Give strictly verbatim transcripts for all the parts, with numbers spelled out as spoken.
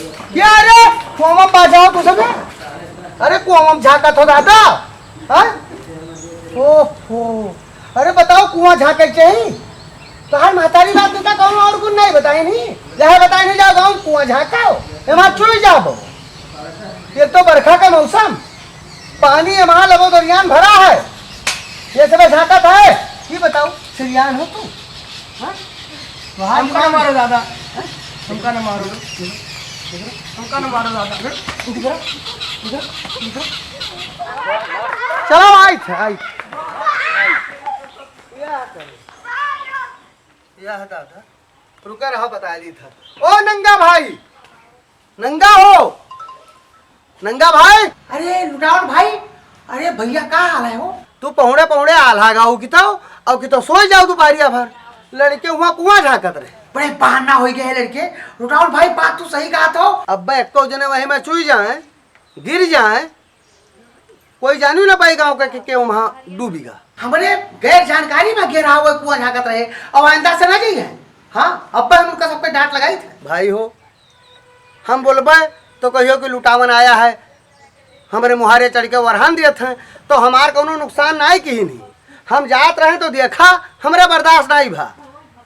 क्या रे? कुआं में बाझा हो तू सब? अरे कुआं में झांकत हो दादा? हाँ? ओहो। अरे बताओ कुआं झांके चाहिए? तोहार महतारी बात तो कौन और कुछ नहीं बताई नहीं? जहाँ बताई नहीं जाओ गाँव कुआं झांका हो। एमा चुई जाबो। ये तो बरखा का मौसम। पानी हमारा लगो दरियान भरा है। ये सब झांकत है। ये बताओ, सिरियान हो तू? हाँ? वहाँ हमका ना मारो दादा। हाँ? हमका ना मारो। हमका ना मारो दादा। चलो, आई थे, आई थे। यह दादा, रुका रहा, बता दी था। ओ नंगा भाई, नंगा हो, नंगा भाई। अरे लुटावन भाई, अरे भैया का हाल है हो? तू पहुड़े पहुड़े आल्हा गाऊ की तो, और की तो सोई जाओ दोपहरिया भर। लड़के हुआ कुआं झांकत रहे। बड़े बहाना हो गए है लड़के। लुटावन भाई बात तू सही कहा तो। अब एको जने वही में चुई जाए, गिर जाए, कोई जानी ना पाई गाँव का कि के वहाँ डूबी गा। हमरे गैर जानकारी में गिरा हुआ कुआं झांकत रहे, और आइंदा से ना जाइए। हाँ, अब हम उनका सबके डांट लगाई थे। भाई हो, हम बोलबे तो कहियो कि लुटावन आया है, हमरे मुहारे चढ़ के वरहान दियत हैं, तो हमार कौनो नुकसान नाई किहिन ही। हम जात रहे तो देखा, हमरे बर्दाश्त नाई भा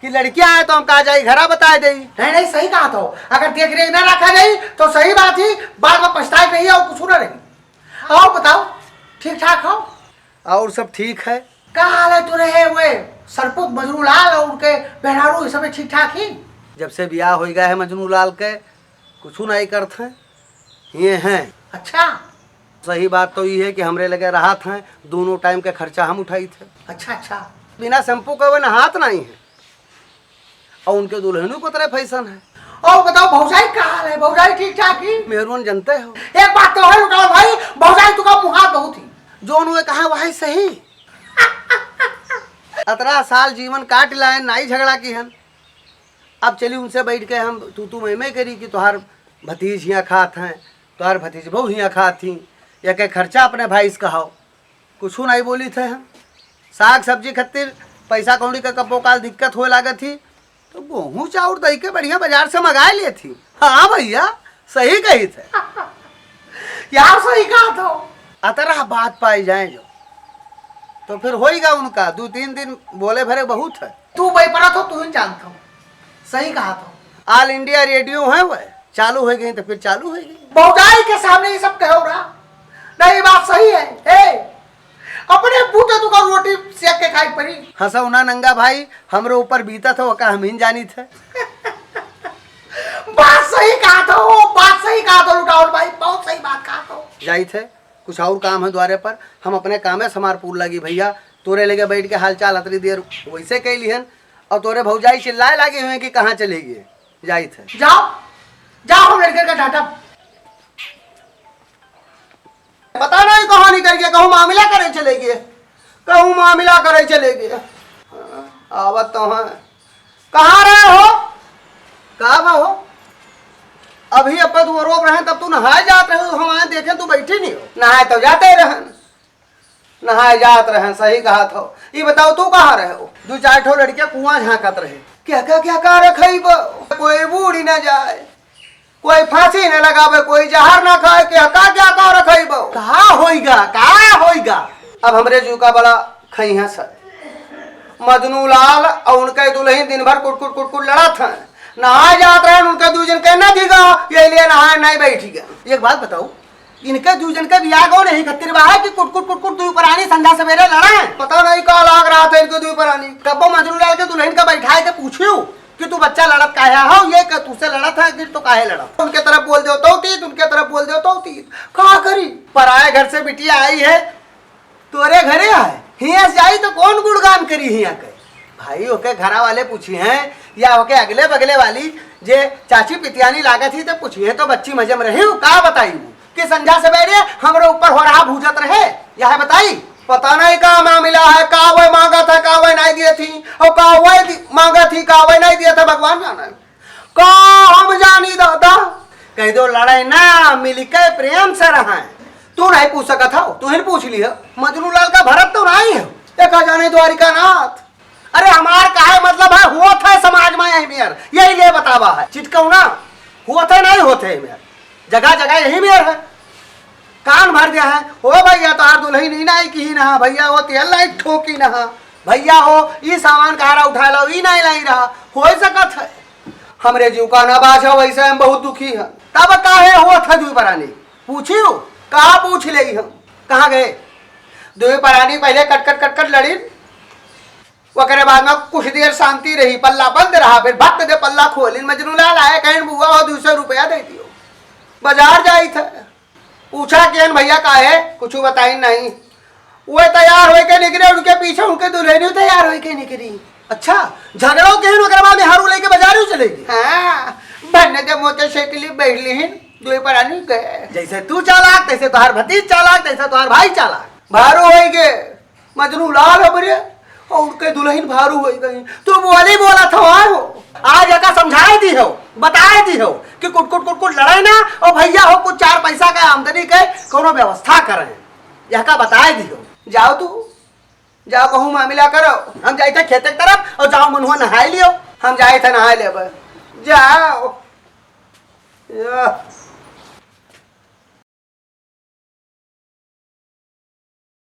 कि लड़कियां आए तो हम कहा जाई घरा बताए देई। नहीं, नहीं, सही कहा तो। अगर देख रेख ना रखा जाई तो सही बात ही, बाद में पछताए नहीं और कुछ ना रही। और बताओ, ठीक ठाक हो? और सब ठीक है। का हाल है तोरे है वे सरपुत मजनू लाल और उनके मेहरारू, ये सब ठीक ठाक ही? जब से बियाह हो गया है मजनू लाल के, कुछ नहीं करत हैं, ये हैं। अच्छा। सही बात तो ये है कि हमरे लगे रहत हैं, दोनों टाइम के खर्चा हम उठाई थे। अच्छा, अच्छा। बिना शैम्पू के वो नहात नहीं है। और उनके दुल्हनों को तरह फैशन है। और बताओ भौजाई का हाल है? भौजाई ठीक ठाक ही? मेहरुअन जनते हो। एक बात तो है लुटाओ भाई, भौजाई तुका मुहा बहुत ही। जो उन्होंने कहा वही सही। अतरा साल जीवन काट लाए, नाई झगड़ा किहन। अब चली उनसे बैठ के हम तू तू मैं मैं करी कि तोहार भतीज हियाँ खात हैं, तोहार भतीजबहू हियाँ खात ही, या के खर्चा अपने भाई से कहाओ। कुछ नहीं बोली थे हम। साग सब्जी खातिर पैसा कौड़ी का कब्बो काल दिक्कत होए लागत ही, तो गेहूँ चाउर दही के बढ़िया बाजार से मंगा लिए थी। हाँ भैया, सही कही थे। यार सही कहा तो। अतरा बात पाई जाए जो, तो फिर होइगा उनका, दो तीन दिन बोले भरे बहुत है। तू भाई पड़ा तो तू ही जानता हो, सही कहा तो। ऑल इंडिया रेडियो है वह, चालू हो गई तो फिर चालू हो गई। भौजाई के सामने ये सब कहो रहा, नहीं बात सही है। ए, अपने बूते तू का रोटी सेक के खाई पड़ी। हंसो ना नंगा भाई, हमरे ऊपर बीतत हो का हम ही जानी थे। बात सही कहा तो, बात सही कहा तो लुटाओ भाई, बहुत सही बात कहा तो। जाई थे, कुछ और काम है द्वारे पर, हम अपने कामे से हमार पूर लगी भैया। तोरे लगे बैठ के हालचाल अतरी देर वैसे कह लिहन, और तोरे भौजाई चिल्लाए लागे हुए कि कहाँ चले गए। जाई थे। जाओ, जाओ हम लड़के का डांटा। पता नहीं कहाँ निकल गया, कहूँ मामला करे चले गए, कहूँ मामला करे चले गए। हाँ, आवत तो हैं। कहाँ रहे हो? का भा हो? अभी अब तू रोक रहे हैं, तब तू नहाए जात रहे हो, हम आए देखें तू बैठी नहीं हो। नहाए तो जाते रहन, नहाए जात रहन, सही कहा था। ये बताओ तू कहाँ रहे हो? दो चार ठो लड़के कुआं झांकत रहे। क्या क्या क्या का रखई बा? कोई बूड़ी ना जाए, कोई फांसी न लगावे, कोई जहर न खाए, के का क्या का रखई बा? का होइगा, का होइगा? अब हमरे जू का बड़ा खइहा सर। मजनू लाल और उनके दुल्हन दिन भर कुट कुट कुट कुट लड़त हैं। नहाए जात रहन, उनके दू जन के न दिगा, ये लिए नहाए नहीं बैठी गया। एक बात बताओ, इनके दू जन के बियाह गो नहीं खतिर बा है कि कुट कुट कुट कुट दुई परानी संध्या सवेरे लड़ा है। पता नहीं का लाग रहा था इनके दुई परानी। कब्बो मजनू लाल के दुल्हन का बैठाए के पूछियो कि तू बच्चा लड़त काहे हो, ये का तुझसे लड़त है, फिर तो काहे लड़त? उनके तरफ बोल दो तो तीत, उनके तरफ बोल दो तो तीत। का करी? पराए घर से बिटिया आई है, तोरे घरे आए, हियां से जाई तो कौन गुणगान करी हियां के? भाई, ओके घरा वाले पूछी हैं या ओके अगले बगले वाली जे चाची पितियानी लागत ही तो पूछी है, तो बच्ची मजे में रही, का बताई वो कि संझा सवेरे हमरे ऊपर हो रहा भूजत रहे, यह बताई? पता नहीं का मामला है, का वह मांगत है, का वह नहीं दिए थी, और का वह दि-, मांगत थी, का वह नहीं दिए थे, भगवान जाने। का हम जानी दादा, कह दो लड़ाई ना, मिलके प्रेम से रहे। तू नहीं पूछ सकत हो, तू ही पूछ लिया। मजनू लाल का भरत तो नहीं है, देखा जाने द्वारिका नाथ। अरे हमार काहे मतलब है, होत है समाज में यही मेर, यही लिए बतावा है। चिटकौना, होत है, नहीं होत है मेर। जगह जगह यही मेर है। कान भर दिया है, "हो भैया, तोहार दुलहिन ई नाई किहिन हा, भैया हो तेल नाई ठोकिन हा, भैया हो ई सामान कहारा उठाए लाओ, ई नाई लाई रहा।" होइ सकत है। हमरे जीव का ना बाझा, वैसे हम बहुत दुखी हैं। तब काहे होत है दुई परानी? पूछियो, का पूछ लेई हम? कहाँ गए? दुई परानी पहले कट कट कट कट लड़िन, ओकरे बाद में कुछ देर शांति रही, पल्ला बंद रहा, फिर भक्त दे पल्ला खोलिन, मजनू लाल आए, कहिन, "बुआ हो, दुई सौ रुपया दे दियो, बाजार जाई थे।" पूछा, "केन भैया, काहे?" कुछ बताइन नहीं। वो तैयार होइके निकरे, उनके पीछे उनके दुलहिनियो तैयार होइके निकरी। अच्छा, झगड़ो केन, ओकरे बाद में हारू लेके बाजारियो चले गए। हाँ, भन्ने दे मोटरसाइकिल बैठ लिहिन, दुई परानी गए। जैसे तू चालाक, तैसे तोहार भतीज चालाक, तैसे तोहार भाई चालाक। भारू होई गए, मजनू लाल हमरे, और उनके दुलहिन भारू होई गई। तू बोली बोला था वहाँ हो। आज एका समझाए दी हो, बताए दी हो कि कुट कुट कुट कुट लड़े ना, और भैया हो कुछ चार पैसा का आमदनी के कोनो व्यवस्था करें। एका बताए दी हो। जाओ तू, जाओ कहूँ मामला करो। हम जाई थे खेते की तरफ, और जाओ मनुआ नहाए लियो। हम जाई थे नहाए लेबे। जाओ। यह